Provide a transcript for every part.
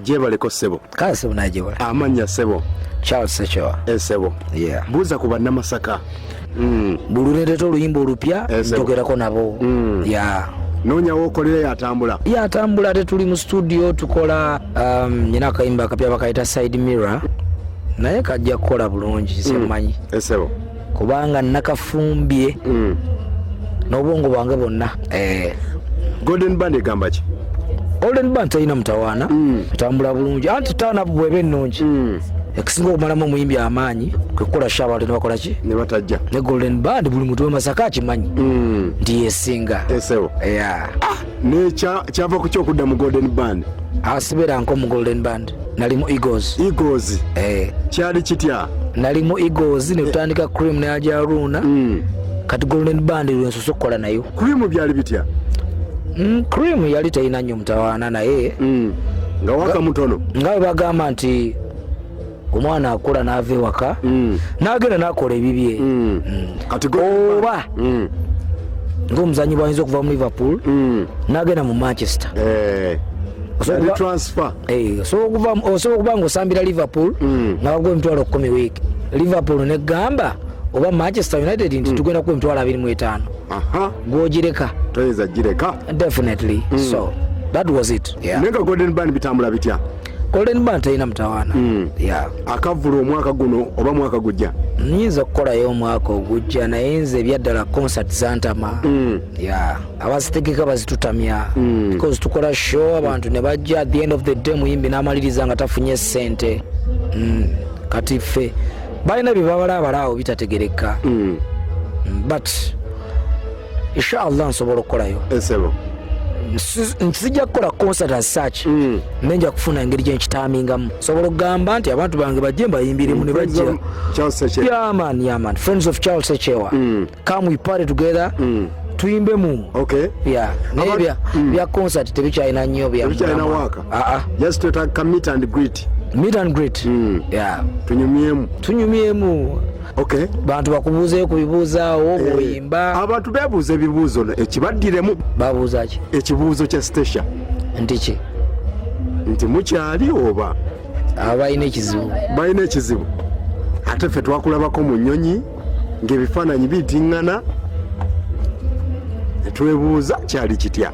Gyebaleko ssebo. Kale ssebo, naye gyebale. Amannya ssebo? Charles Ssekyewa. Esebo. Yeah. Buuza ku Bannamasaka. Buli lwendeeta oluyimba olupya, njogerako nabo. Yeah. Noonyawo okolera yatambula. Yatambula, ate tuli mu studio tukola. Nyina akayimba akapya bakayita Side Mirror, naye kajja kukola bulungi, semmanyi kubanga nakafumbye n'obwongo bwange bwonna. Golden Band egamba ki? Golden Band terina mutawaana, etambula bulungi, anti taana bweba ennungi. Ekisinga okumalamu omuyimbi amaanyi kwe kukola show, abantu ne bakola ki? Ne batajja. Ne Golden Band buli muntu we Masaka akimanyi nti yesinga. Esebo. Yeah. Ne kyava ku kyokudda mu Golden Band? Asibeera nko mu Golden Band, nali mu Eagles. Eagles. Eh. Kyali kitya? Nali mu Eagles ne tutandika Cream ne Ajaruna. Kati Golden Band lwensoose okukola nayo. Cream byali bitya? Cream yali terina nnyo mutawaana, naye Nga waka mutono. Nga bwe bagamba nti omwana akula n'ava ewaka n'agenda n'akola ebibye. Kati Golden Oba ng'omuzanyi bwayinza okuva mu Liverpool n'agenda mu Manchester. Yali transfer. Eh, osobola okuba nga osambira Liverpool nga baguwa 100,000 wiiki, Liverpool negamba oba Manchester United nti tugenda kuwa 25,000. Gwogireka? Toyinza gireka. Definitely. So that was it, yeah. Naye nga Golden Band bitambula bitya? Golden Band terina mutawaana, yeah. Akavvula omwaka guno oba mwaka gujja? Nyinza okukolayo omwaka ogujja, naye nze ebyaddala concert zantama. Yeah, abazitegeka bazitutamya because tukola show, abantu ne bajja, at the end of the day muyimbi n'amaliriza nga tafunye sente. Kati ffe balina bye babalaabala awo bitategereka. But inshallah nsobola okukolayo. Esebo. Sijja kukola concert as such, naye nja kufuna engeri gyenkitamingamu, nsobola okugamba nti abantu bange bajje mbayimbiremu ne bajja. Charles Ssekyewa. Yeah man, yeah man, friends of Charles Ssekyewa, come we party together, tuyimbemu. Yeah, naye bya concert tebikyalina nnyo bya Tebikyalina mulamwa. waaka. Ah, ah. Just twetaaga meet and greet. Meet and greet, yeah. Tunyumyemu. Tunyumyemu. Bantu bakubuuzeyo ku bibuuzo awo bw'oyimba. Abantu beebuuza ebibuuzo ekibaddiremu. Babuuza ki? Ekibuuzo kya Stecia. Nti ki? Nti mukyali oba? Abalina ekizibu. Balina ekizibu. Ate ffe twakulabako mu nnyonyi ng'ebifaananyi biyitiŋŋana, netwebuuza kyali kitya,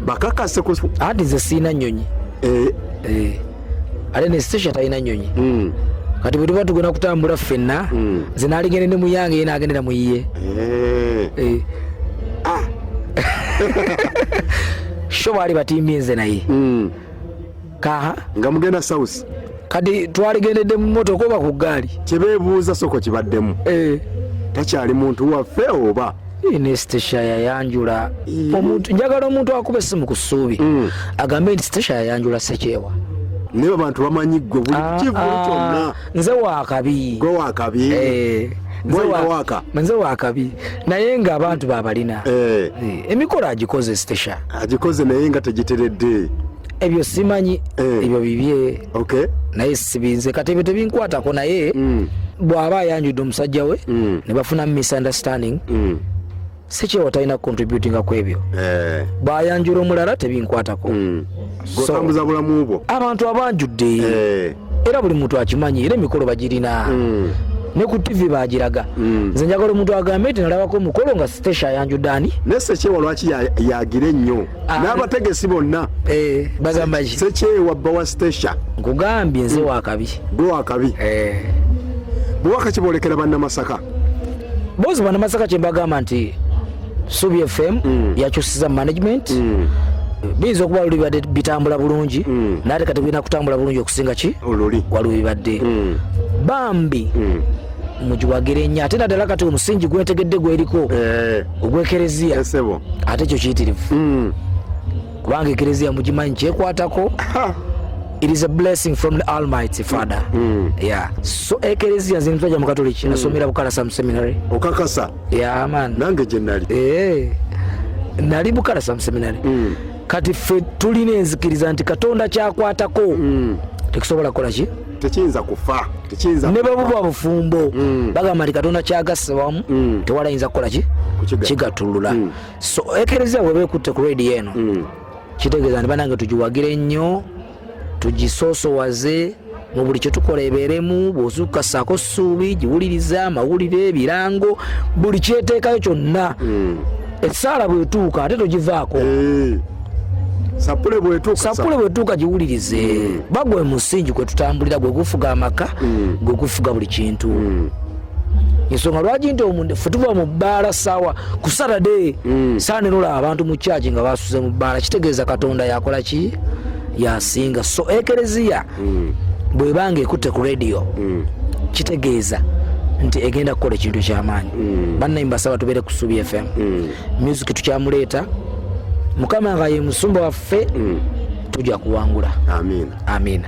bakakase ku Anti nze siina nnyonyi. Eh. Ate ne Stecia talina nnyonyi. Kati bwe tuba tugenda kutambula ffenna, nze naligende mu yange, ye nagendera mu yiye. Eh. Sho baali batimbye nze naye kaha. Nga mugenda south. Kati twaligendedde mu motoka oba ku ggaali? Kyebeebuuza soko kibaddemu. Eh. Takyali muntu waffe oba? Ne Stecia yayanjula omuntu. Njagala omuntu akuba essimu ku ssuubi agambe nti Stecia yayanjula Sekyewa. Naye abantu bamanyi ggwe buli kivulu kyonna. Nze wakabi. Gwe wakabi. Eh, nze Gwe waka. Nze wakabi, naye ng'abantu babalina. Eh, emikolo agikoze Stecia. Agikoze naye nga tegiteredde. Ebyo simanyi. Ebyo bibye. Naye sibinze, kati ebyo tebinkwatako, naye bw'aba ayanjudde omusajja we ne bafuna misunderstanding, Sekyewa talina contributinga ku ebyo. Bw'ayanjula omulala tebinkwatako. So, Gwotambuza bulamu bwo. Abantu abanjudde era buli muntu akimanyi, era emikolo bagirina, ne ku TV bagiraga. Nze njagala omuntu agambe nti nalabako omukolo nga Stecia ayanjudde ani. Ne Sekyewa lwaki yagira ennyo? N'abategesi bonna. Eh, bagamba ki? Sekyewa bba wa Stecia. Nkugambye, nze wakabi. Gwe wakabi. Eh. Bwewaka kiboolekera Bannamasaka. Bozi Bannamasaka, kyembagamba nti Subi FM yakyusiza management. Biyinza okuba luli bibadde bitambula bulungi, naye ate kati birina kutambula bulungi okusinga ki oluli. Waliwo bibadde. Bambi mugiwagire nnyo, ate naddala kati omusingi gwentegedde gweriko ogw'ekereziya. Esebo. Ate ekyo kiyitirivu kubanga ekereziya mugimanyi kyekwatako. It is a blessing from the Almighty Father. Yeah, so ekereziya, nze musajja mukatoliki, nasomera Bukalasa mu seminary. Okakasa? Yeah man. Nange gye nali. Eh, nali Bukalasa mu seminary. Kati ffe tulina enzikiriza nti Katonda kyakwatako tekusobola kukola ki? Tekiyinza kufa, tekiyinza. Ne bwe buba bufumbo, bagamba nti Katonda kyagasse wamu tewalayinza kukola ki? Kukigatta. Kigattulula. So ekereziya bweba ekutte ku radio eno, kitegeeza nti banange tugiwagire nnyo. Tugisoosowaze mu buli kyetukola, ebeeremu. Bw'ozuukuka, ssaako ssuubi, giwuliriza, amawulire, ebirango, buli kyeteekayo kyonna. Essaala bwetuuka, ate togivaako. Eh. Sapule bwetuuka. Sapule bwetuuka, giwulirize. Bagwe musingi kwe tutambulira, gwe gufuga amaka, gwe gufuga buli kintu. Ensonga lwaki nti ffe tuva mu bbaala saawa ku Saturday, saa nenolaba abantu mu kyaki nga basuze mu bbaala, kitegeeza Katonda yakola ki? Yasinga. So ekereziya bwebanga ekutte ku radio, kitegeeza nti egenda kukola ekintu ekyamaanyi. Bannaye, mbasaba tubeere ku Subi FM. Music tukyamuleeta, Mukama nga ye musumba waffe, tujja kuwangula. Amiina. Amiina.